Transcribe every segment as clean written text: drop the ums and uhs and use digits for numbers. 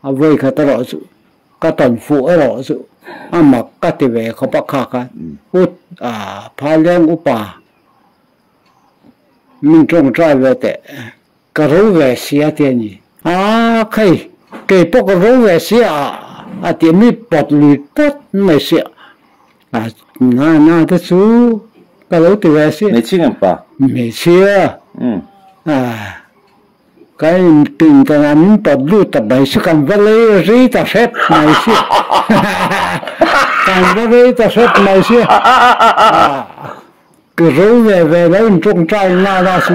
A vawi khat erawh chu ka tawn fuh erawh chu a mak ka ti ve khawp a kha khan ut a Phaileng upa min tawngtai ve teh ka ro ve si a ti a ni. A khai kei pawh ka ro ve si a a ti mi pawt lui pawt mai sia a na na te chu ka lo ti ve si. Hmeichhia nge pa? Hmeichhia. A Ka inpin ta na min pawt lut ta mai si kan va lei rei ta hrep mai si kan va rei ta hrep mai si ka ro ve ve lo in tawngtai na na si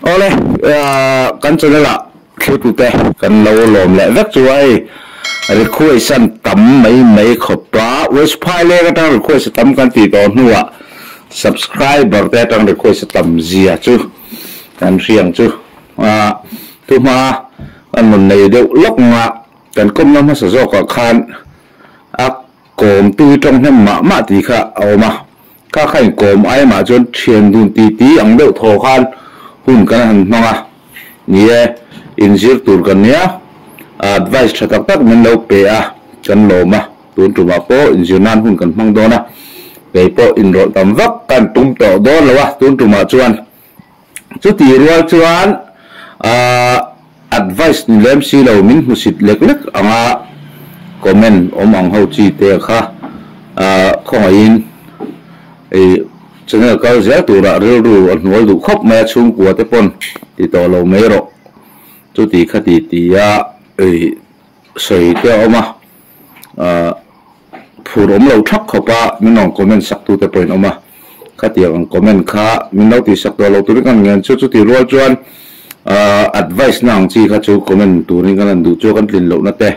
Awle, kan channel ah thlirtute kan lo lawm leh vek chu a hei request an tam mai mai khawp a, West Phaileng atang request a tam kan tih tawh hnuah subscriber te atang request a tam zia chu kan hriang chu a thuhma kan rawn nei deuh lawk nga kan kawmna hmasa zawkah khan a kawmtu tawng hnem mah mah tih kha a awm a. Kha kha inkawm ai mah chuan thian dun ti ti ang deuh thaw khan hun kan han hmang a, ni e, inzir tur kan nia, advice tha tak tak min lo pe a, kan lawm a, tun tumah pawh inzir nan hun kan hmang dawn a, kei pawh inrawlh tam vak kan tum tawh dawn lo a, tun tumah chuan chuti rual chuan advice ni lem si lo min hmusit lek lek anga comment awm ang ho chi te kha khawngaihin ei channel kal zel turah rilru a hnual duh khawp mai a chhungkua te pawn ti tawh lo mai rawh chuti kha ti ti a ei sawi te a awm a phur awm lo thak khawp a min rawn comment sak tu te pawhin awm a khatiang ang comment kha min lo tih sak tawh lo turin kan ngen chu chuti rual chuan advice na ang chi kha chu comment turin kan han duh chu kan tlin lohna te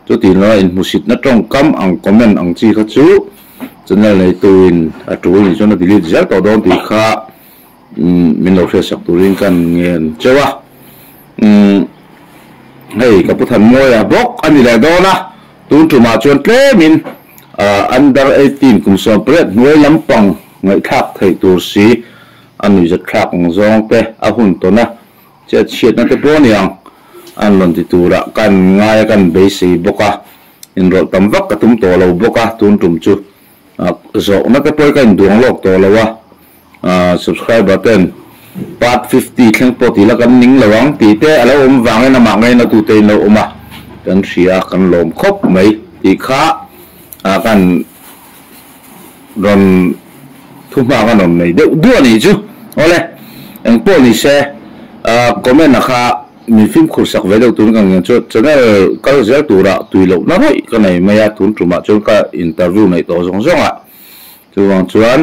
chuti lova inhmusitna tawngkam ang comment ang chi kha chu channel neitu in a tul nih chuan a delete zel tawh dawn tih kha min lo hriatsak turin kan ngen cheu a hei ka pu Thanmawia bawk a ni leh dawn a tun tumah chuan tlemin under 18 kum 18 hnuai lampang ngaihthlak theih tur si a nuihzat thlak ang zawng te a hun tawn a chet chhiatna te pawh a ni ang an rawn ti turah kan ngai a kan beisei bawk a inrawlh tam vak ka tum tawh lo bawk a tun tum chu zawhna te pawh hi ka induang lawk tawh lo a. Subscriber ten part 50 thleng pawh tih la kan ning lo ang tih te a lo awm vangin amah ngaina tute in lo awm a, kan hria a kan lawm khawp mai tih kha kan rawn thuhma kan rawn nei deuh duah a nih chu. Awle, engpawh ni se comment a kha min fimkhur sak ve deuh tun kan ngen chu channel kal zel turah tui lohna rawih ka nei mai a, tun tumah chuan ka interview neih tawh zawng zawng ah chuvang chuan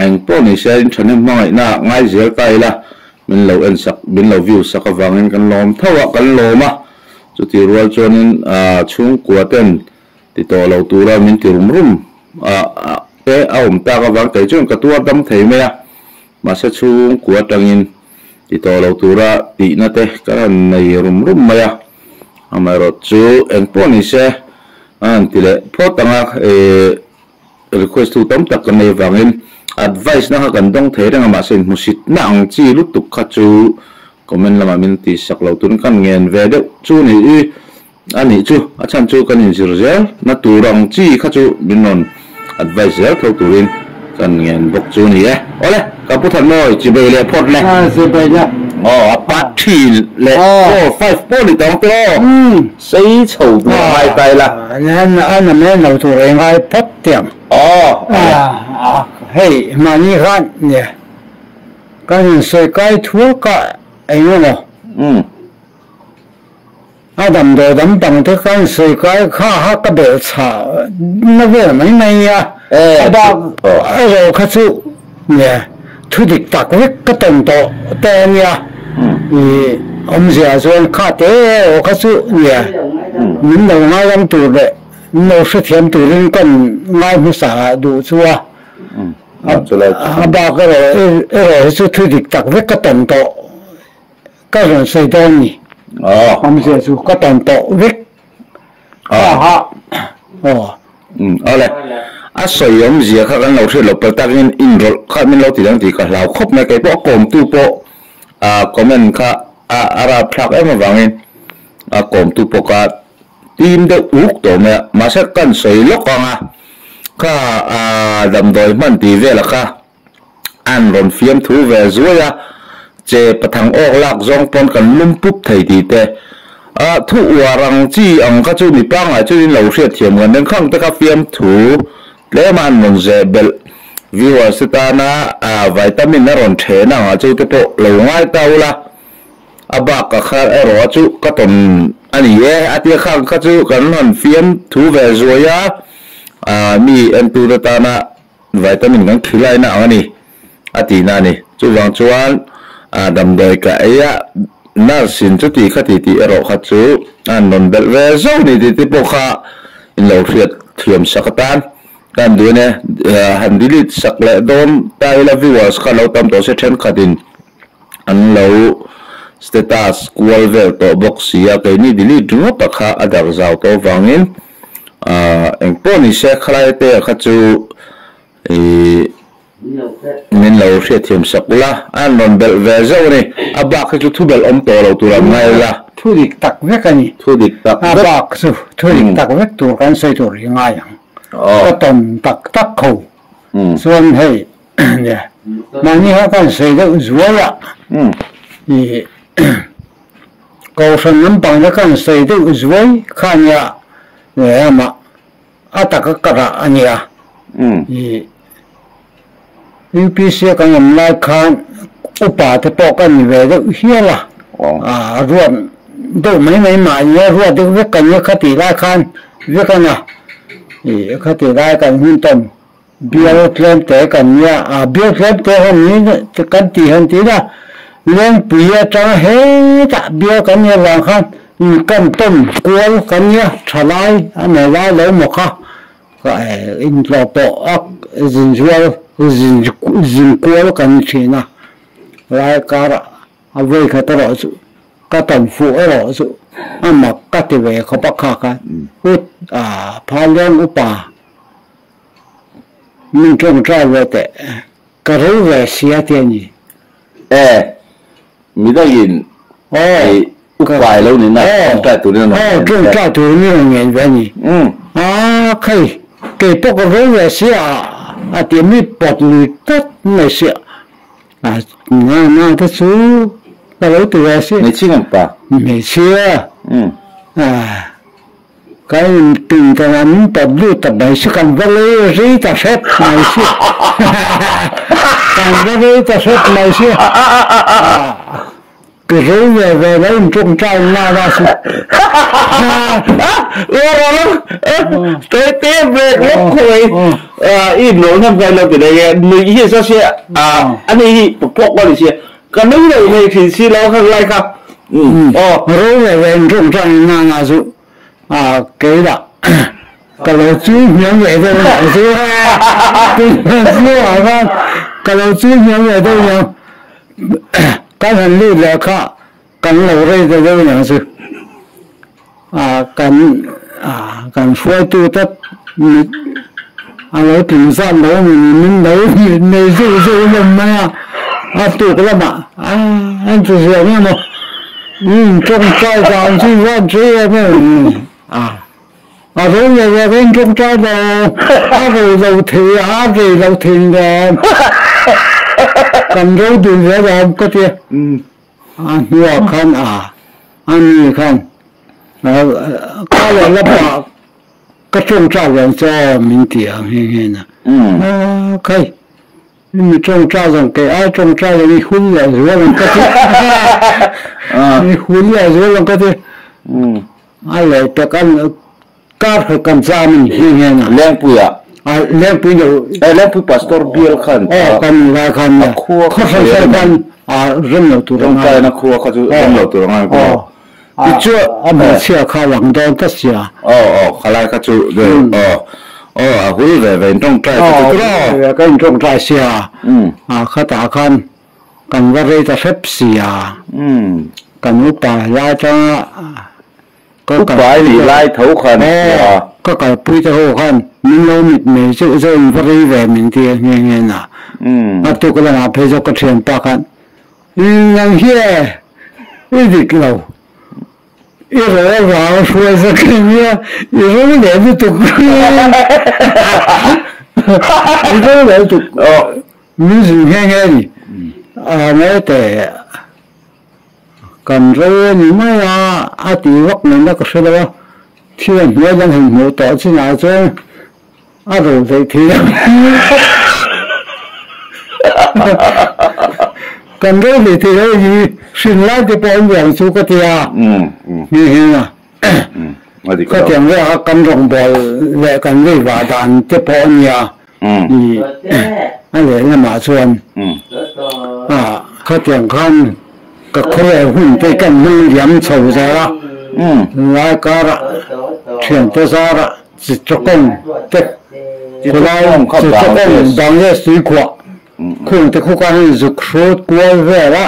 Eng pawh ni se in thahnem hmangaihna ah ngai zel ta ila, min lo en sak, min lo view sak avangin kan lawm tho a, kan lawm a, chutih rual chuanin chhungkua ten ti tawh lo tura min ti rum rum a te a awm tak avang kei chuan ka tuar dam thei mai a, mahse chhungkua atangin ti tawh lo tura tihna te ka han nei rum rum mai a, amaherawh chu eng pawh ni se a han ti leh phawt ang a, Request tu tam tak ka nei avangin advice na kha kan dawng thei reng a mahse inhmusitna ang chi lutuk kha chu comment lamah min ti sak lo turin kan ngen ve deuh chu ni i a nih chu a chhan chu kan inzir zel na tur ang chi kha chu min rawn advice zel tho turin kan ngen bawk chu ni e. Awle ka pu Thanmawi chibei leh phawt le. Chibei le. Aw a part three leh four five pawh ni tawng te aw. Sei chho tur a ngai ta ila. A na men lo tur a ngai phawt tiang. Aw a. Hei mahni khan nia kan insawi kai thuak a eng emaw a damdawi dam dang te kan insawi kai kha kha ka belh chhah na vel mai mai a a bak erawh kha chu nia thu dik tak vek ka tawn tawh te a nia ih awmzia chuan kha te erawh kha chu nia min lo ngaidam tur leh min lo hrethiam turin kan ngai hmasa duh chu a a bak erawh erawh hi chu thu dik tak vek ka tawn tawh ka rawn sawi dawn a ni. Awmzia chu ka tawn tawh vek kha ha aw. Umm awle a sawi awmzia kha kan lo hriat loh palh takin inrawlh kha min lo ti dang tih ka hlau khawp mai keipawh a kawmtu pawh ah comment kha a a rapthlak em avangin a kawmtu pawh ka tim deuh uk tawh mai a mahse kan sawi lawk ang a kha ah damdawi hman tih velah kha An rawn fiamthu ve zuai a, che pathang awk lak zawng pawn kan lum pup thei tih te. A thu uar ang chi ang kha chu mi pangngai chuan in lo hriatthiam ngan reng khang te kha fiamthu tlem a an rawn zeh belh. Viewers te tana vitamin a rawn then ang ah chu te pawh lo ngai ta ula, a bak ka kha erawh a chu ka tawn a ni e a tia khang kha chu kan han fiamthu ve zuai a, mi entu te tana Vitamin kan khilai na ang a ni, a tih na a ni. Chuvang chuan damdawi ka ei a, nurse in chuti kha ti tih erawh kha chu a han rawn belh ve zauh ni tih te pawh kha in lo hriat thiam sak atan ka han duh e. Han delete sak leh dawn ta ila viewers kha lo tam tawh se thenkhat in an lo status kual vel tawh bawk si a, keini delete ringawt a kha a darh zau tawh avangin Ahh engpawh ni se khalai te ah kha chu ih min lo hriatthiam sak ula a han rawn belh ve zauh a ni a bak hi chu thu belh awm tawh lo tur an ngai ila. Thu dik tak vek a ni. Thu dik tak vek. A bak chu thu dik tak vek tur kan sawi tur hi ngai ang. Ka tawn tak tak kho. Chuan hei mahni kha kan sawi deuh zual a ih. Kohhran lampang te kan sawi deuh zuai kha a nia, lehlamah a taka ka rah a nia. Ih UPC a kan awm lai khan upa te pawh ka ni ve deuh hial a, a ruat deuh mai mai mah nia ruat deuh vek ka nia khatih lai khan vek a nia, ih khatih lai kan hun tawn Bial tlem te kan nia a, bial tlem te han ni kan tih han tih na Lengpui atanga hetah bial kan nia vang khan kan tawm kual kan nia thalai a nei lai lo maw kha intlawh pawh a zinzual zin kual kan ni thin a lai karah a vawi khat erawh chu ka tawm fuh erawh chu a mak ka ti ve khawp a kha khan ut a Phaleng upa. Min tawngtai ve teh, ka ro ve sia ti a ni. E, midangin i upai lo nina tawngtai turin a rawn ngen che. Tawngtai turin a rawn ngen ve a ni. A khai, kei pawh ka ro ve sia a ti a, mi pawt lui tlat mai sia. A na na te chu ka lo ti ve sia. Hmeichhia nge pa? Hmeichhia. A. Kan inpin kan an pawt lut ta mai si, kan va lei rei ta hrep mai si, kan va rei ta hrep mai si, ka ro ve ve lo in tawngtai na na si. Tôi té về lúc khuây i nổ năm cái lâu thì đây mình hi sao xe à anh ấy pok qua đi xe cái mấy này này thì xí lo khang lai khang Aw, ro ve ve in tawngtai na na chu a kei lah ka lo chu hniam ve deuh ang chu chu ah khan ka lo chu hniam ve deuh ang kan han lut leh kha kan lo rei ta deuh ang chu a kan a kan hruaitu te mit a lo tling zat lo min lo nei zeuh zeuh hlawm mai a a tuk lamah a an ti ziah nia maw. In tawngtai dan chu van chu em em a, a ro lo a rawn tawngtai lo, a ro lo thei a, a rei lo thei nen kan ro dun ve lo ka ti a, a hnuah khan a, a ni khan ka leh lamah ka tawngtai vang chu min ti ang nghe nghe na, a khai. Mi tawngtai zawng kei ai tawngtai zawng i hun leh zual ang ka ti. I hun leh zual ang ka ti. A leh pek an kar khat kan cham in hi nge na. Lengpui ah. A lengpui no. Eh lengpui pastor bial khan. Oh kan lai khan. A khua kha hran hran khan a rem lo tur angai. Tawngtai na khua kha chu rem lo tur angai. Oh. Tichuan a hmeichhia kha lang dawn ta sia. Aw aw khalai kha chu aw aw a hul ve ve in tawngtai kha chu tura aw. Ve ka in tawngtai sia a khatah khan kan va rei ta hrep sia. Kan upa lai atanga ka Upa i nih lai tho khan nia. Ka kalpui te ho khan min lo mit mei zeuh zeuh in va rei ve min ti a nghe nghe na. A tuk lamah phei zawk ka thianpa khan Nang hi e i dik lo. I ro avang a hruai zak em nia, i ro leh lutuk i ro leh lutuk min zin nghe nghe a ni. A ngaite kan ro a ni mai a, a ti vak mai na ka hre lo a, thil a hnuai dang han hmuh tawh chinah chuan A ro daih thei lo. Kan ro daih thei lo hi hrin lai te pawh an ruang chu ka ti a. Ni hian a. Ka tiang ve a kan rawngbâwl leh kan vei vah dan te pawh a nia. I a lehlamah chuan a khatiang khan ka khawvel hun te kan hmang liam chho zel a. Lai karah thiante zarah Chittagong te khulai Chittagong Bangladesh tuikhuah khung te khu khan in zuk hrut kual vel a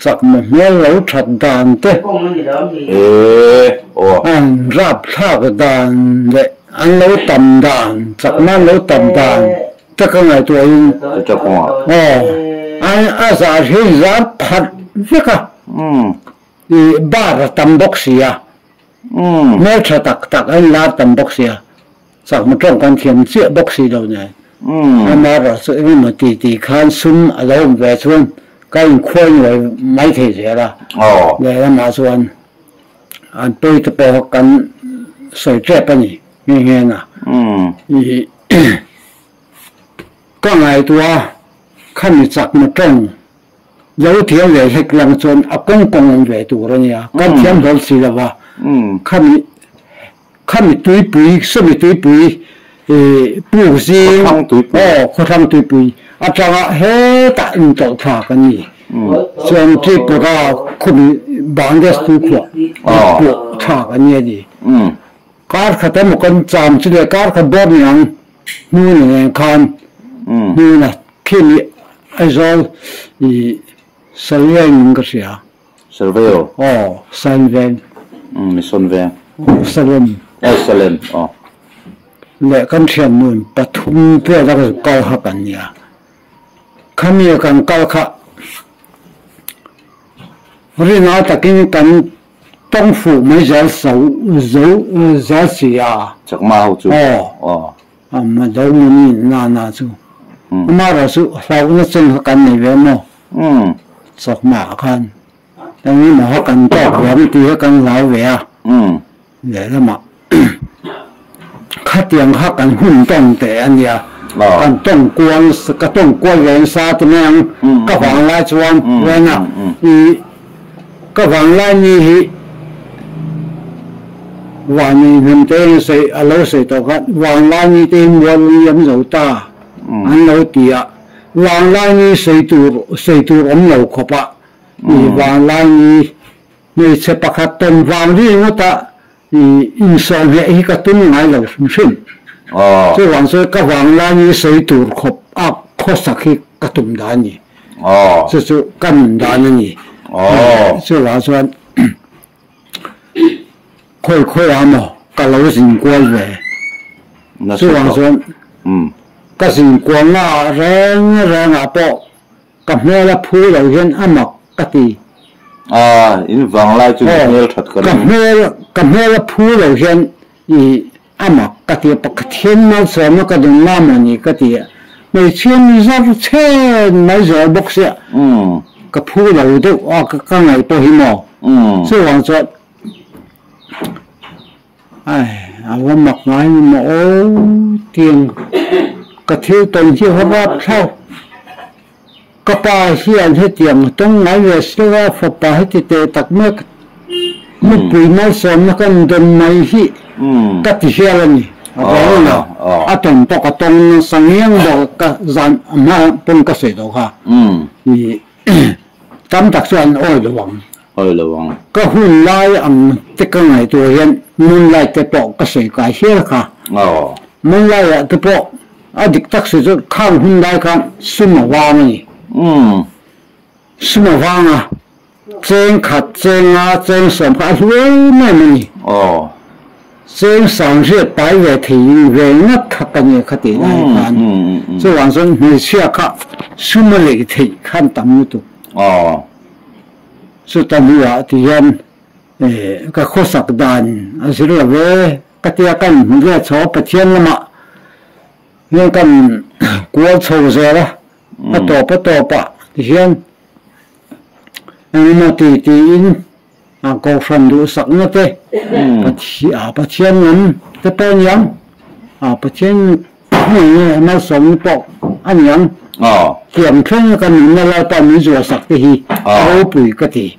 chakma hmel lo that dan te an rap thlak dan leh an lo tam dan chakma an lo tam dan te ka ngaihtuah in aw a zar hi zar phat vek a i bar a tam bawk si a. Hmeltha tak tak a inlar tam bawk sia, chakma tawng kan thiam chiah bawk si lo nen. Amaherawh chu engemaw ti ti khan sum a lo awm ve chuan ka inkhuai nuai mai thei zel a, lehlamah chuan an pawi te pawh kan sawi tep a ni nghe nghe na. Ka ngaihtuah a, khami chakma tawng Lo thiam ve hlek lang chuan a kawng kawng awm ve tur a nia, kan thiam hlawl si lo va, khami khami tuipui sawmi tuipui ih puk zing aw khawthlang tuipui atanga hetah intawlh thla kan ni chuan Tripura khawmi Bangladesh tuikhuah pawh thla kan ni a ni. Kar khat emaw kan cham chu le kar khat bawr ni ang hnu nen khan hnuna khi Aizawl i Salveng in ka hria. Salveo? Aw, Salveng. Mission veng. Aw, Salem. Aw, Salem, aw. Leh kan thian nun pathum vel a kal kha kan nia. Khami a kan kal kha ringa takin kan tawng fuh mai zel so zo zel si a. Chakma ho chu. Aw. Aw. Amma do mani na na chu. Amara chu hlauhna chen kha kan nei ve maw? Chawkma ah khan engemaw kha kan tawk ve ang tih kha kan hlau ve a. Lehlamah khatiang kha kan hun tawng teh a nia. Kan tawng kual ka tawng kual ve nasa ti mai ang ka vang lai chuan wen a i Ka vanglai ni hi Vani hnam te in sawi a lo sawi tawh khan vanglai ni te hi mual liam zo ta an lo ti a, vanglai ni sawi tur sawi tur awm lo khawp a i vanglai ni hmeichhe pakhat tawn vang ringawt a i insawhngheh hi ka tum ngai lo hrim hrim. Chuvang chuan ka vanglai ni sawi tur khawp a khawsak hi ka tum dan a ni. Chu chu ka nun dan a ni. Chuvang chuan khawi khawi ah maw ka lo zin kual ve. Chuvang chuan ka zin kualna ah reng reng ah pawh ka hmel a phu lo hian a mak ka ti. In vanglai chu hmel that ka ring. Ka hmel a phu lo hian i A mak ka ti a, Pathian malsawmna ka dun la maw ni ka ti a, hmeichhia mi zar chhen mai zual bawk sia, ka phu lo deuh a ka ngaih pawh hi maw? Chuvang chuan ai a va mak ngai ni maw aw tiang ka thil tawn hi a va rap thlauh. Ka pa hian hetiang tawng ngai ve si lo a, fapa heti teh tak mek nupui malsawmna kan dawn mai hi ka ti hial a ni. A vang a, a tawn pawh ka tawng nasa ngiang bawk ka zan hma pawn ka sawi tawh kha. I tam tak chuan an awi lo ang. Awi lo ang. Ka hun lai ang te ka ngaihtuah hian moonlight te pawh ka sawi kai hial kha. Moonlight ah te pawh A dik tak si chu khang hun lai khan sum a vang a ni. Sum a vang a. Cheng khat, cheng nga, cheng sawm kha a hlu em em a ni. Cheng sang hriat pai ve thei in ve ngat kha ka nia kha tih lai khan. Chuvang chuan hmeichhia kha sum a lei theih khan tam lutuk. Chuta hnuah ti hian ka khawsak dan a zir lo ve ka tia ka inhmu ve chho a Pathian lamah hian kan kual chho zel a, a tawp a tawpah ti hian Engemaw ti tiin a kohhran duhsakna te, Pathian lam te pawh a niang, Pathian hmangaihna malsawmna pawh a niang. Tiang thleng a kan nunna Lalpa min zuahsak te hi a ropui ka ti.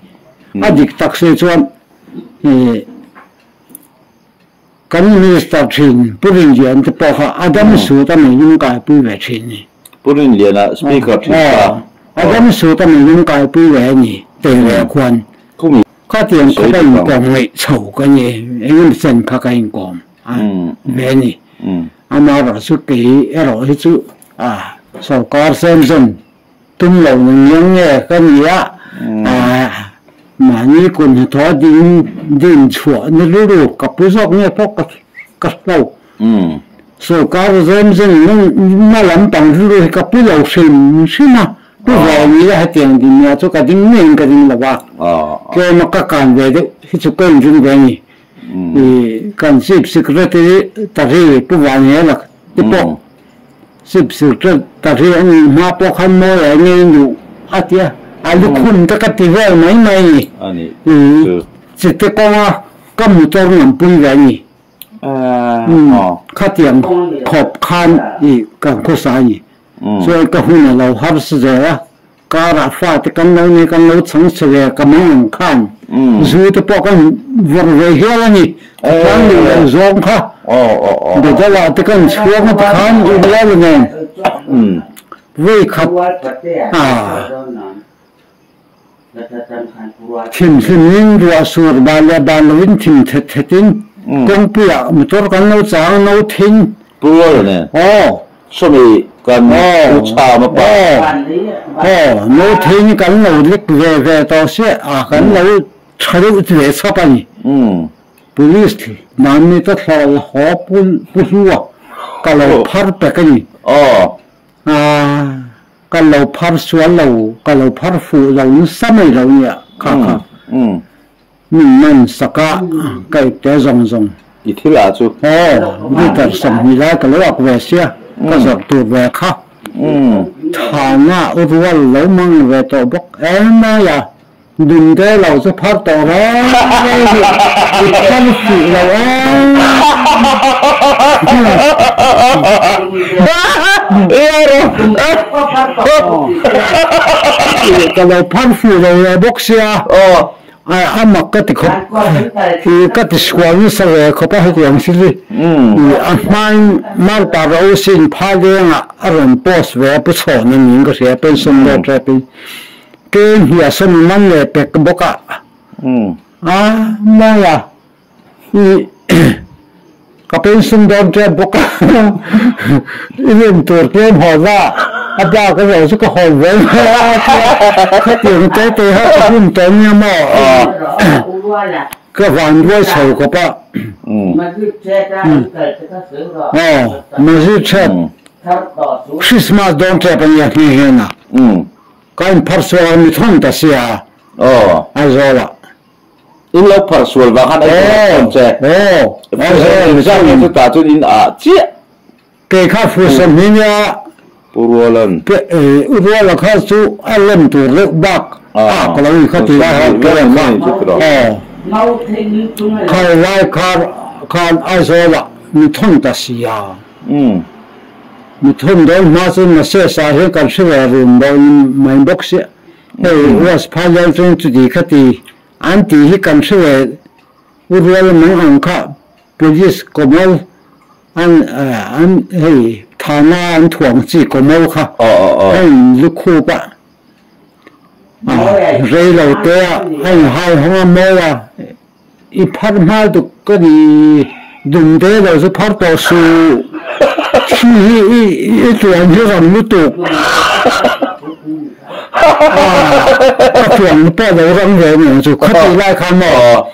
A dik tak se chuan kan minister thin Pu Rinlian te pawh kha a dam sut a mei kaipui ve thin ni. Pu Rinliana speaker thin kha. A dam sut a mei kaipui ve a ni teh leh khuan. Khatiang khawp a inkawm ngaih chho ka ni, engemaw chen kha ka inkawm a ve a ni. Amaherawh chu kei erawh hi chu a sorkar sem zawn Tum lo ngiang nge ka ni a, mahni kun hnathawh ding din chhuah ni rilru ka pu zawk nge pawh ka ka hlo. Sorkar zem zem na lampang rilru hi ka pu lo hrim hrim a, pu ve ni la hetiang din nia chu ka ding ngeiin ka ding lo a, tlem a ka kan ve deuh hi chu ka inring ve a ni. Kan Chief Secretary Tari Pu Vanhela te pawh Sip sir ta hi a nih hma pawh khan mawi a ngei duh a ti a, a lukhum te ka ti vel mai mai a ni. Chite kawnga ka motor ngampui ve a ni. Khatiang khawp khan i kan khawsa a ni. Chuan ka hun a lo harsa zel a, Karah fate kan lo nei, kan lo chhang chhe ve, ka mang ang khan zu te pawh kan vawrh ve hial a ni. Khawtlang duh loh zawng kha Bedala te kan chhuang a tikhan u rual a nen vawi khat a thimhlim in ruah sur ban leh ban lovin thim thet thet in kawngpuiah motor kan lo chang no thin. Pu rual a nen. Aw. Sawmi kan u chham a pa. Aw, no thei kan lo lek ve ve tawh sia a, kan lo tha deuh ve chhap a ni. Police mahni ta thlawh la haw pu hlua ka lo phar pek a ni. A, ka lo phar sual lo, ka lo phar fuh lo nasa mai lo nia kha kha. Min man sak a, ka ipte zawng zawng. I thil ah chu. Aw, liter 20 lai ka lo ak ve sia, ka zawrh tur ve kha. Thana u rual lo mang ve tawh bawk em mai a, dun te lo chu phar tawh reng reng hi i phar fuh lo em. Ka lo phar fuh lo ve bawk sia. A mak ka ti khawp, i ka ti sual nasa ve khawp a hetiang thil hi. I a hmain Marpa Rosin Phalengah a rawn post ve a, Pu Chhawn a niin ka hria, pension dawt rep in. Ke hniah sawn man leh pek bawk a, a mawi a, i ka pension dawn tep bawk a, i rin tur tlem haw la, a bak erawh chu ka hawn ve mai a tia, khatiang te te kha ka hun tawh nia maw, ka van ruai chho khawp a, aw Masjid tep Christmas dawn tep a nia nghe hian a, ka inpharh sual a mi thawn ta sia Aizawlah. In lo phar sual vang khan ei tur a che. Aw, aw, chutah chuan in ah chiah. Kei kha Fusa hming a. Pu Rualan. U Ruala kha chu a lem tur deuh bak a ka lo in kha ti lai khan ka lem a. Aw. Khai lai kha khan Aizawlah mi thawn ta si a. Mi thawn dawn hma chuan Moses ah hian kan hre ve run bawk mai bawk sia. Hei West Phailen chuan chuti kha ti an tih hi kan hre ve u rual mang ang kha Police kawmawl an an hei thana an thuang chi kawmawl kha a in lukhup a rei lo te a a in hai hawng a mawi a i phar hma duk ka ni dum te lo chu phar tawh suh thi hi i tuan hi ram lutuk. Ka tuang pawh lo ram ve aniang chu khati lai kha maw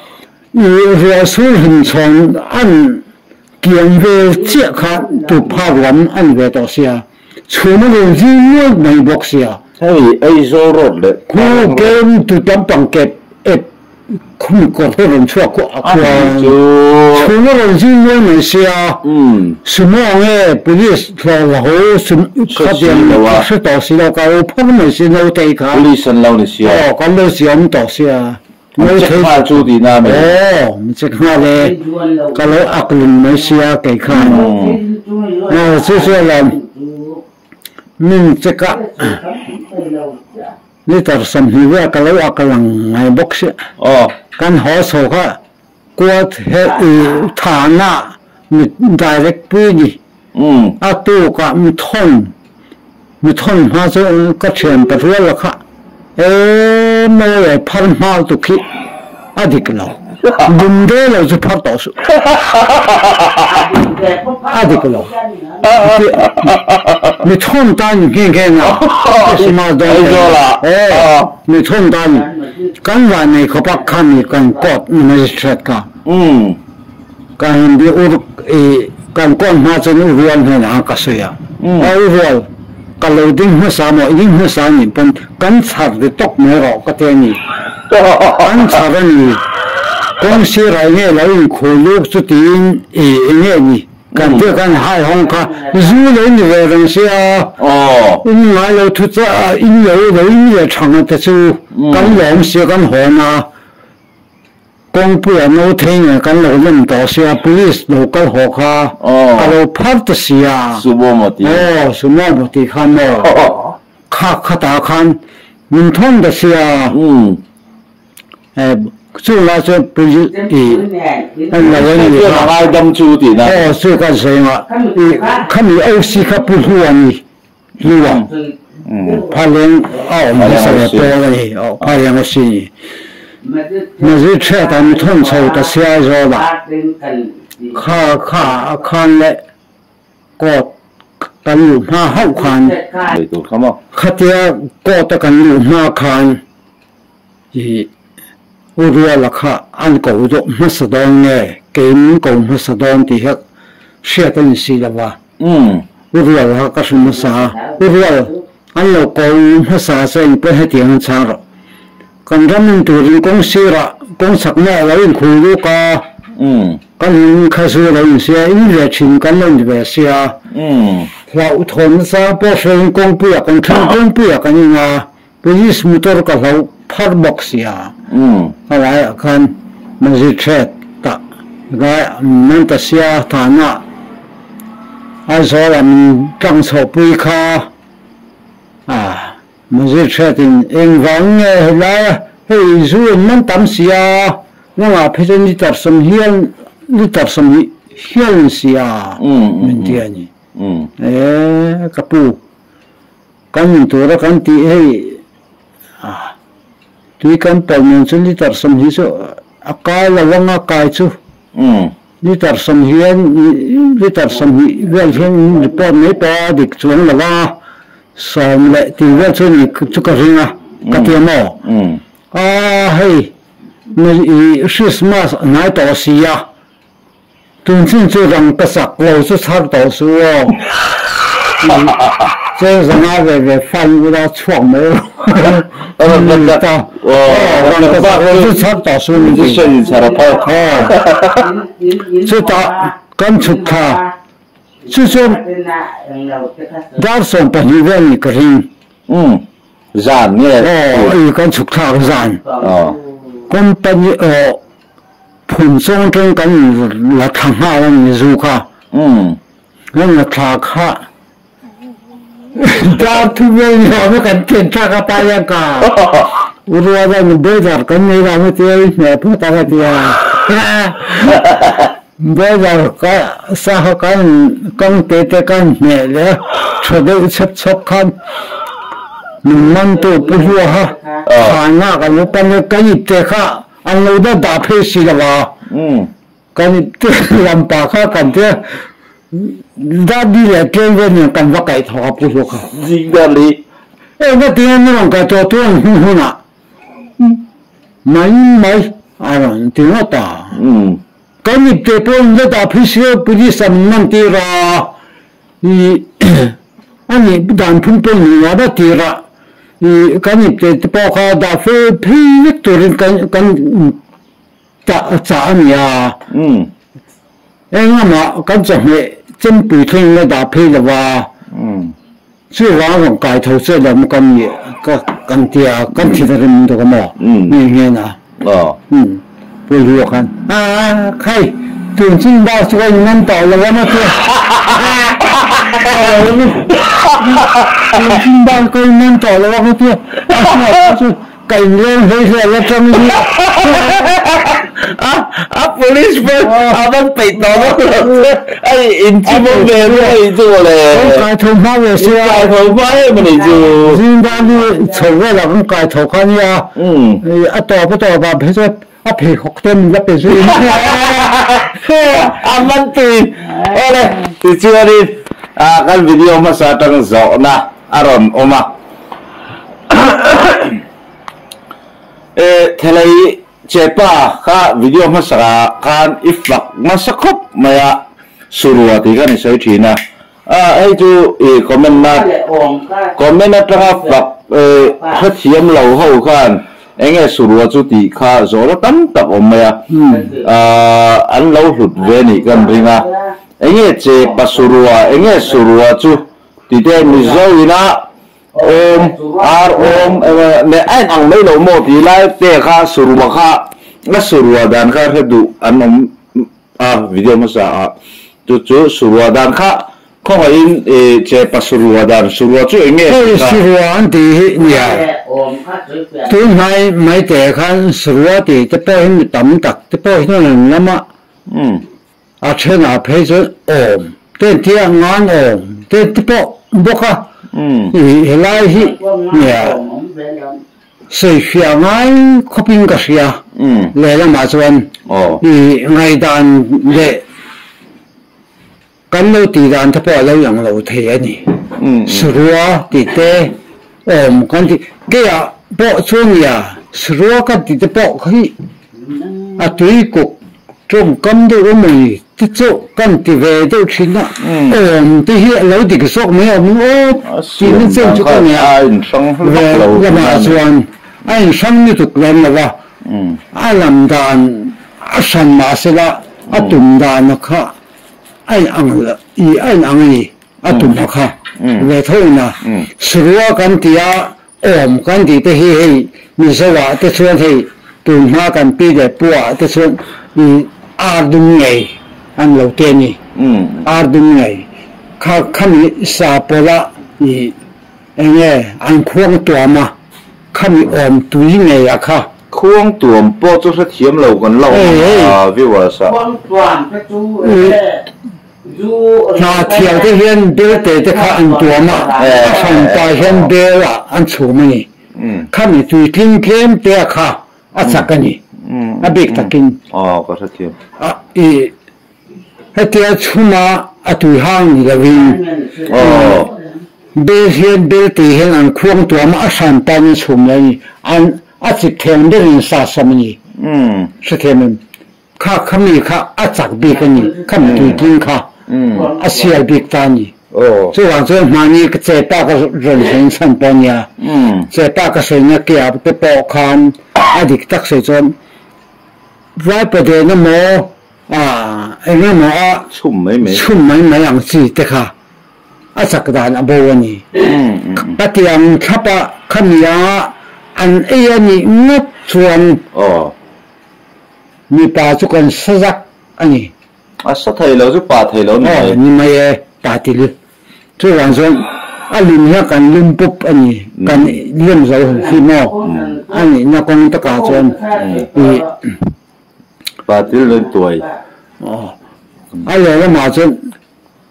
i ruah sur hlimchhawn an kiang vel chiah kha tu phak lam a ni ve tawh sia, chhum a rawn zing nual mai bawk sia. Hei Aizawl road leh Khu kem tu tampang kep ep khum kawr te rawn chhuak khu a khuan chhum a rawn zing nual mai sia, sumo nge police hlawh la ho sum khatiang ka hre tawh si lo ka lo phar mai si nautei kha. Police an lo ni sia. Aw kan lo siam tawh sia. An check nghal chu tihna a ni. Aw, min check nghal e. Ka lo ak lung mai sia kei khan. Aw, chu chu alawm. Min check a, liter 20 vel ka lo ak lang ngai bawk sia. Aw. Kan haw chho kha kuat he i thana mi direct pui ni. A tukah mi thawn, mi thawn hma chu ka thian ta rual a kha, E mawi ai phar hma lutuk khi a dik lo, bum ve lo chu phar tawh suh, a dik lo, mi thawn ta ni nghe nghe nga, Christmas dawn te e mi thawn ta ni, kan vannei khawp a kha mi kan court magistrate kha. Ka han bia ur i kan kawn hma chuan u rual hnenah ka sawi a, a u rual ka lo ding hmasa maw i ding hmasa nih pawn kan chhar ri tawk mai rawh ka ti a ni. Kan chhar a ni, kawng sirah enge lo inkhul luk chu tiin i enge ni kan tia kan hai hawng kha zu lo ni ve reng sia, in ngai lo thu chiah in lo lo in leh thang a te chu kan lawm sia kan hawn a. Kawngpuia no thei nge kan lo lem tawh sia police lo kal haw kha ka lo phar ta sia. Sumo maw ti? Aw sumo maw ti khan maw kha khatah khan min thawn ta sia. Chung lai chuan police i an lo en ni kha. Ngaidam chu tihna. Aw chu kan sawi nga i khami OC kha pu hlu a ni. Hlu a phaleng a awm hmasa ve pawl a ni, phaleng a si ni. Magistrate an thawn chho ta sia Aizawl ah kha kha khan leh court kan luh hma hauh khan khatia court a kan luh hma khan i U Ruala kha an ko dawh hmasa dawn nge kei min ko hmasa dawn tih hi hriat a ni si lo va. U Ruala kha ka hre hmasa a, U Rual an lo ko hmasa che in pawh hetiang an chhang rawh. Kan ram in turin kawng sirah kawng chakna a lo inkhul luk a, kan in kha zu a lo insia, in ve thin kan lo in ve sia. Hlauhthawn nachang pawh hrein kawngpuiah kan thleng kawngpuiah kan in a, Police motor ka hloh phar bawk sia, a laiah khan magistrate tah gai man ta sia thanah Aizawl ah min tlang chhoh pui kha a magistrate in engvang nge helai a hei zu in man tam sia nangah phei chuan liter 20 liter 20 hial ni sia min ti a ni e ka pu. Kan in tura kan tih hei tui kan pawlh nen chu liter 20 chu a kai lo ang a kai chu liter 20 liter 20 vel hian in report mai pawh a dik chuang lo a 10 leh tih vel chu ni chu ka ring a ka ti a maw a hei i Christmas a hnai tawh si a. Tun chin chu rang ka sak lo chu chhar tawh suh aw. Cheng zanga ve ve fan ula chhuak mai rawh. Rang ka sak lo chu chhar tawh suh ni ti. Chutah kan chhuk thla chu chuan dar 12 vel ni ka ring. Zan nge? Aw, kan chhuk thlak zan. Company aw. Phun chawng teng kan la thla nghal a ni zu kha. Kan la thla kha dar thu vel ni awm a kan chen thlak a pa hian ka u rual a ni brother kan nei lo a tia i hmeh phawt ang a tia. Brother ka sa kha kan kang te te kan hmeh leh a tha deuh chhep chhawp khan min man tu pu hlua kha khanah kan lo pan a kan ipte kha An lo dah dah phei si lo a, kan i lampa kha kan tia dah di leh tlem vel nen kan va kaih thawk a pu hlawk a. Zing ber li. Eng a tinge ni rawn kai tawh tur ang hun hunah mai mai a rawn ti ngawt a. Kan ipte pawh in la dah phei si lo, police ah min man tir a, ih a nih dan phun pawh ni lo a tir a, ih kan ipte te pawh kha dah fel phei vek turin kan kan chah chah a ni a. Englamah kan chawhmeh chempui thleng la dah phei lo va, chuvang rawn kai tho che lo maw kan nih ka kan ti a, kan thi ta rim dawk a maw nghe nghe na. Pu Hlua khan, A khai, tun chin bak chu ka inman tawh lo a maw ti a, tun chin bak ka inman tawh lo a maw ti a, a hnuah chu Ka inleng hlei hle la tang hi. A a police pawh a van peih tawh dawn lo che. Ai in chi maw ve maw hei chu maw le. Kan kai tho hma ve sia. In kai tho hma em a nih chu. Zing dan hi chho velah kan kai tho kha nia. A tawp a tawp ah phei chuan a pheikhawk te min la pe zui mai a. A man tui. Awle tichuanin kan video hmasa atang zawhna a rawn awm a. E thelei chepa kha video hmasa khan i fak nasa khawp mai a, surua tih khan i sawi thin a, a hei chu i comment na comment atanga fak e hrethiam lo ho khan enge surua chu tih kha zawhna tam tak awm mai a, an lo hlut ve nih kan ring a, enge chepa surua enge surua chu tih te Mizo ina Awm, ar awm, leh a in ang mai lo maw tih lai te kha surua kha a surua dan kha hre duh an awm a video hmasa ah chu chu surua dan kha khawngaihin i chepa surua dan surua chu eng nge Hei surua an tih hi nia tunhnai mai te khan surua tih te pawh hi mi tam tak te pawh hian an lam a A thenah phei chuan awm te an tia, ngan awm te an ti pawh bawk a, i helai hi nia sawifiah ngai khawpin ka hria, lehlamah chuan i ngaihdan leh kan lo tih dan te pawh a lo ang lo thei a ni. Sarua tih te awm kan tih keiah pawh chuan nia sarua kan tih te pawh hi a tuikuk Tawngkam deuh a mai te chu kan ti ve deuh thin a, awm te hi a lo dik zawk mai a awm aw tihna chen chu ka nei a, ve lamah chuan a inhrang lutuk lem lo va, a lam dan a hran mah sela a tum dan a kha a inang i a inang a ni, a tum a kha ve tho in a, Sarua kan ti a Awm kan tih te hi hei Mizo ah te chuan hei tun hma kan pi leh pu ah te chuan i ar dum ngei an lo ti a ni. Ar dum ngei kha khami sa pawlh ah i eng nge an khuang tuam a, khami awm tui ngei a kha. Khuang tuam pawh chu hrethiam lo kan la awm a viewers ah. Khuang tuam te chu eng nge Hna thial te hian bel te te kha an tuam a, a hran pa hian bel ah an chhum a ni. Khami tui tling tlem te a kha a chak a ni, a bik takin. I hetia chhum a a tui hang ni lovin bel hian bel te hian an khuang tuam a, a hran pa in an chhum lo a ni. An a chip theng berin sa sam a ni. Hrethiam em? Kha khami kha a chak bik a ni, khami tuitling kha a sial bik ta a ni. Chuvang chuan hmani ka chepa ka rawn sawi chhan pawh a nia, chepa ka sawina ke ah te pawh khan a dik tak sawi chuan Vaipaden emaw eng emaw a chhum mai mai ang chi te kha a chak dan a bo a ni. Ka tiang thlap a khami a an ei a nih ngawt chuan Mipa chu kan sa zak a ni. A sa thei lo chu pa thei lo ni mai. Aw ni mai e, pa ti lu. Chuvang chuan a lum hian kan lum pup a ni, kan lem zo hi maw a nihna kawng takah chuan i. Pa til lo in tuai. Aw a leh lamah chuan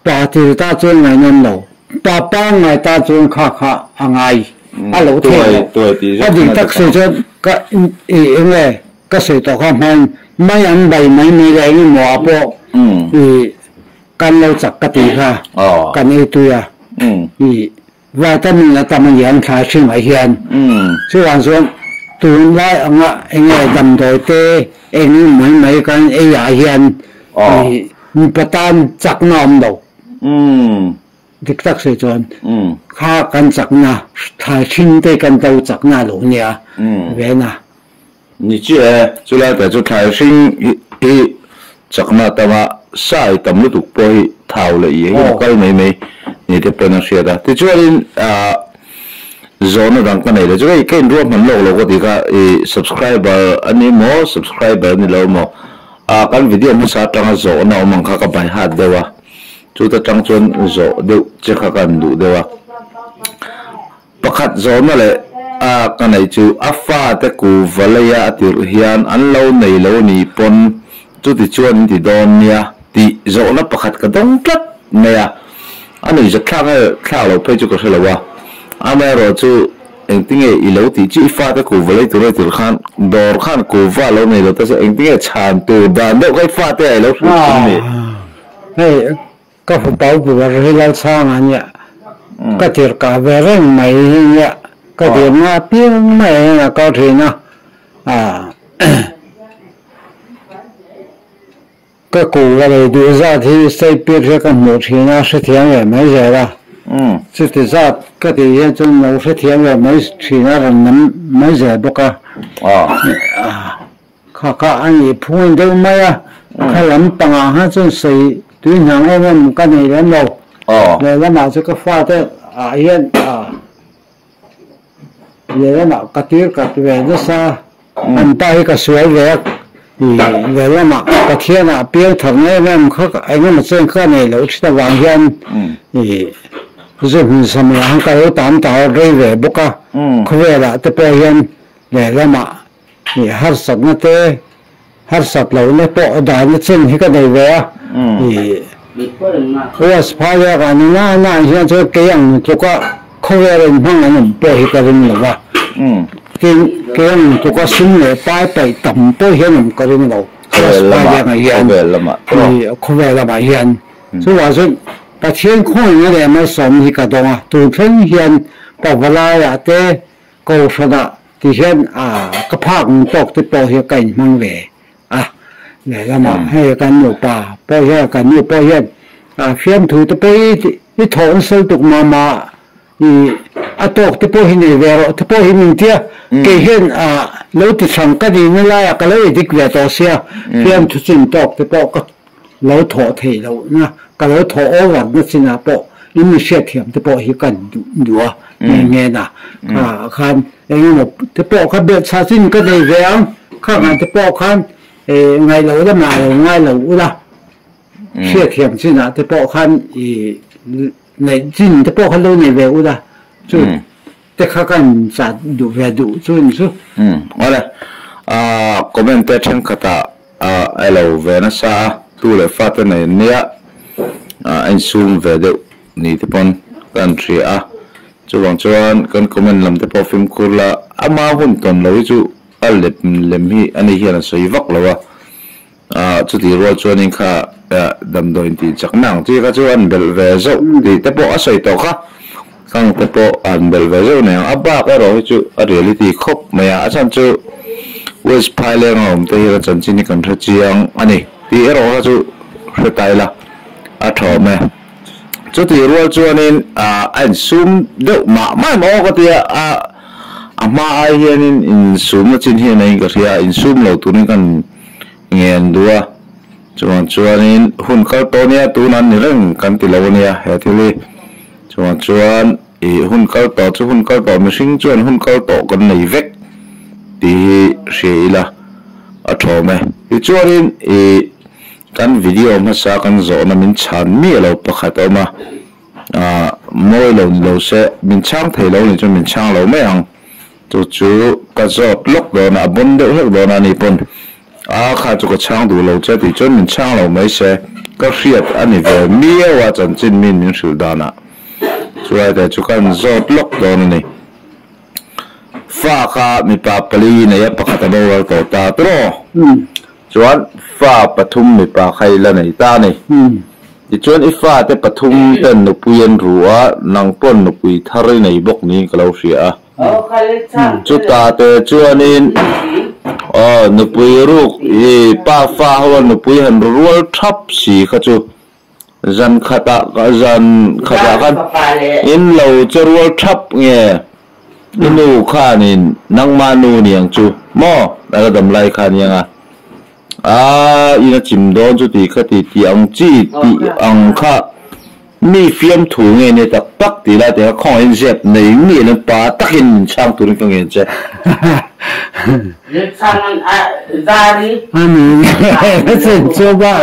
pa til ta chuan ngaihnawm lo, pa pangngai ta chuan kha kha a ngai a lo thei lo. A dik tak sawi chuan ka i eng nge Ka sawi tawh kha hmain mai an bai mai mai leh eng emaw ah pawh i kan lo chak ka tih kha kan ei tui a, i Vitamin a tam a ni ang thlai hringah hian. Chuvang chuan tunlai anga eng nge damdawi te eng mai mai kan ei ah hian mipa tan chakna a awm lo. Dik tak sawi chuan kha kan chakna thlai hring te kan do chakna a lo nia vena. Ni chiah e, chulai te chu thlai hring hi chakna atanga sai tam lutuk pawh hi thau leh iai hian a kal mai mai ni te pawhin a hriat a. Tichuanin zawhna dang ka nei leh chu hei ka inruahman lawk lo ka ti kha i subscriber a ni maw subscriber a ni lo maw ah kan video hmasa atanga zawhna awm ang kha ka by heart deuh a chuta tang chuan zawh deuh che kha ka han duh deuh a. Pakhat zawhna leh a ka neih chu a fate ku va leia a tirh hian an lo nei lo ni pawn chuti chuan in ti dawn nia tih zawhna pakhat ka dawng tlat mai a. A nuihzat thlak nge thlak loh phei chu ka hre lo a. Amaherawh chu engtinge i lo tih chu i fate ku va lei tur a tirh khan dawr khan ku va lo nei lo ta se engtinge chhan tur dan deuh kha i fate ah i lo hrilh thin a ni. Hei Ka fapa upa ber hi Lalchhanga nia, ka tir kah ve reng mai hi nia, ka dir nga piang mai hian a kal thin a, ka ku ka lei duh zat hi state pir hi ka hmuh thin a, hrethiam ve mai zel a, chuti zat ka tih hian chuan lo hrethiam ve mai thin a, rawn nam mai zel bawk a. Kha kha a nih phung deuh mai a, kha lampangah khan chuan sawi tui hnang em em ka nei lem lo. Lehlamah chu ka fate ah hian lehlamah ka tir kat ve nasa, an pa hi ka sual ve a, lehlamah Pathianah piang thar na em em kha eng emaw chen kha nei loh thin avang hian zu hmun samah khan ka lo tam ta rei ve bawk a, khawvelah te pawh hian lehlamah Ih harsatna te, harsat lohna pawh dahna chen hi ka nei ve a. Ih West Phaia ka ni na na hian chuan kei ang tluka khawvel in hmang an awm pawh hi ka ring lo va. Tin, kei ang tluka sum leh pai paih tam pawh hian awm ka ring lo. West Phaia ah hian, ih khawvel lamah hian. Chuvang chuan Pathian khawngaihna leh malsawmna hi ka dawng a. Tun thleng hian Pavalaiah te, Kohhranah ti hian ka phak ang tawk te pawh hi ka inhmang ve a, lehlamah hei kan nupa pawh hian kan nu pawh hian fiamthu te pawh hi i thawh nasa lutuk mah mah i a tawk te pawh hi nei ve rawh te pawh hi min tia kei hian lo ti chhang ka nihna laiah ka lo edik ve tawh sia fiamthu chin tawk te pawh ka lo thawh theih lohna, ka lo thawh over na chinah pawh in mi hriatthiam te pawh hi kan duh a, nghe nghe na kha khan eng emaw te pawh kha belhchhah chin ka nei ve ang, kha ngan te pawh khan ngaih loh lamah lo ngai lo ula, hriatthiam chinah te pawh khan i neih chin te pawh kha lo nei ve ula, chu te kha kan chah duh ve duh chu ni chu. Awle, comment te thenkhatah a lo ve nasa a, tu leh fa te nei nia a insum ve deuh ni te pawn kan hria a, chuvang chuan kan comment lam te pawh fimkhur la, ama hun tawn lo hi chu a lem lem hi ani hian a sawi vak lo a, chutih rual chuanin kha damdawi intih chakna ang chi kha chu an belh ve zauh tih te pawh a sawi tawh kha, khang te pawh an belh ve zauh nei ang, a bak erawh hi chu a reality khawp mai a, a chhan chu West Phaileng a awm te hian a chanchin hi kan hre chiang a ni tih erawh kha chu hre ta ila a tha awm e. Chutih rual chuanin a insum deuh mah mah em aw ka ti a, a hma ai hianin insumna chin hian a in ka hria a, insum lo turin kan ngen duh a, chuvang chuanin hun kal tawh nia tunah ni reng kan ti lo a nia he thil hi, chuvang chuan ih hun kal tawh chu hun kal tawh mihring chuan hun kal tawh kan nei vek tih hi hria ila a thawm e. Tichuanin ih. Kan video hmasa kan zawhna min chhan miah lo pakhat a awm a, aah mawi lo ni lo se min chhang thei lo nih chuan min chhang lo mai ang. Chu chu ka zawt lawk dawn a, a bawn deuh hlek dawn a ni pawn a kha chu ka chhang duh lo che tih chuan min chhang lo mai se ka hriat a ni ve miau a chanchin min min hrilh danah chulai te chu kan zawt lawk dawn a ni. Fa kha mipa pali nei a pakhat a boral tawh ta tawh. Chuan fa pathum mipa kha i la nei ta a ni. Tichuan i fate pathum ten nupui an ru a, nang pawn nupui thar i nei bawk niin ka lo hria a. Chutah te chuanin aw nupui ruk i pa fa ho a nupui han ru rual thap si kha chu zan khatah zan khatah khan in lo che rual thap nge i nu khanin nangmah nu niang chu maw a la dam lai kha aniang a. A in a chim dawn chu tih kha ti tih ang chi tih ang kha mi fiamthu nge nia tak tak tih lai te kha khawngaihin zep nei mi an pa takin min chhang turin ka ngen che. Ani chu ba.